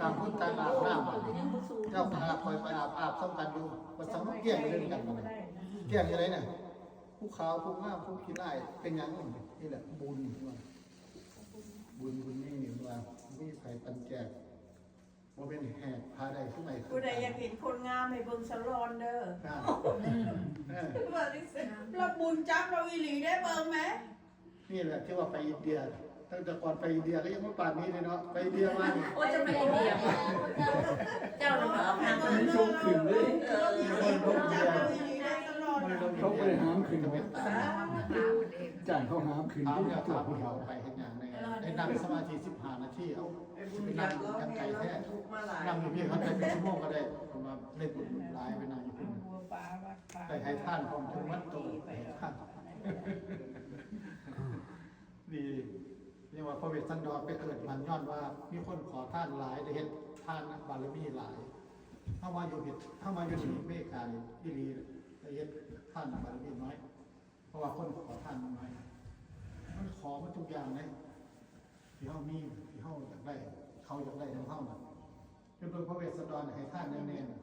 ຕ່າງຄົນຕ່າງອາບນ້ຳ ເຈົ້າກໍອາບ ຂ້ອຍກໍອາບ ອາບສ່ຳກັນຢູ່ ວ່າຊັ້ນ ມັນກ້ຽງເລື່ອງກັນ ກ້ຽງຢູ່ໃດນະ ຜູ້ຂາວ ຜູ້ງາມ ຜູ້ຂີ້ຮ້າຍ ເປັນຫຍັງ? ນີ້ແຫຼະບຸນ ວ່າ ບຸນ ບຸນນີ້ວ່າ ມີໃຜປັນແຈກ ບໍ່ແມ່ນແຫກພາໄດ້ຄືໄມ້ ຜູ້ໃດຢາກເຫັນຄົນງາມໃຫ້ເບິ່ງສະຫຼອນເດີ ເອີ ວ່າຈັ່ງຊັ້ນ ລະບຸນຈັບລາວອີ່ຫຼີເດ້ ເບິ່ງແມ. ນີ້ແຫຼະທີ່ວ່າໄປອິນເດຍ ຕັ້ງແຕ່ກ່ອນໄປອິນເດຍກໍຍັງບໍ່ປານນີ້ເລີຍເນາະ ໄປອິນເດຍມານີ້ ໂອ້ ຈະໄປອິນເດຍ ເຈົ້ານະບໍ່ເອົາທາງ ມັນຊົງຂຶ້ນເດ້ ເອີ ເບິ່ງລົງອິນເດຍ ເຂົາບໍ່ໄດ້ຫາມຂຶ້ນ ຈ້າງເຂົາຫາມຂຶ້ນ ຖາມແລ້ວຖາມອີກ ເອົາໄປເຮັດຫຍັງແດ່ ໄດ້ນັ່ງສະມາທິສິບຫ້ານາທີ ເອົາ ຊິໄປນັ່ງຈັ່ງໄກແທ້ ນັ່ງຢູ່ພີ້ ຄັນໄປເປັນຊົ່ວໂມງກໍໄດ້ ເພາະວ່າໄດ້ບຸນຫຼາຍ ໄປນັ່ງຢູ່ພຸ້ນ ໄດ້ໃຫ້ທານພ້ອມ ຈົນໝົດໂຕ ໃຫ້ທານ ນີ້ ເອີ້ນວ່າພະເວດສັນດອນໄປເກີດມັນ ຍ້ອນວ່າມີຄົນຂໍທານຫຼາຍ ໄດ້ເຮັດທານບາລະມີຫຼາຍ. ເຮົາມາຢູ່ເຮັດ ເຮົາມາຢູ່ທີ່ອາເມລິການີ້ ອີ່ຫຼີ ໄດ້ເຮັດທານບາລະມີໜ້ອຍ ເພາະວ່າຄົນຂໍທານມັນໜ້ອຍ ມັນຂໍໝົດທຸກຢ່າງເດ້ ທີ່ເຮົາມີ ທີ່ເຮົາຢາກໄດ້ ເຂົາຢາກໄດ້ນຳເຮົານະ. ຈົນເບິ່ງພະເວດສະດອນໃຫ້ທານແນວແນ່ນະ